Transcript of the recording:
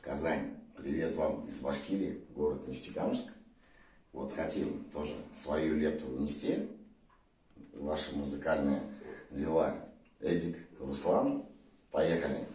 Казань. Привет вам из Башкирии, город Нефтекамск. Вот хотим тоже свою лепту внести в ваши музыкальные дела. Эдик, Руслан, поехали.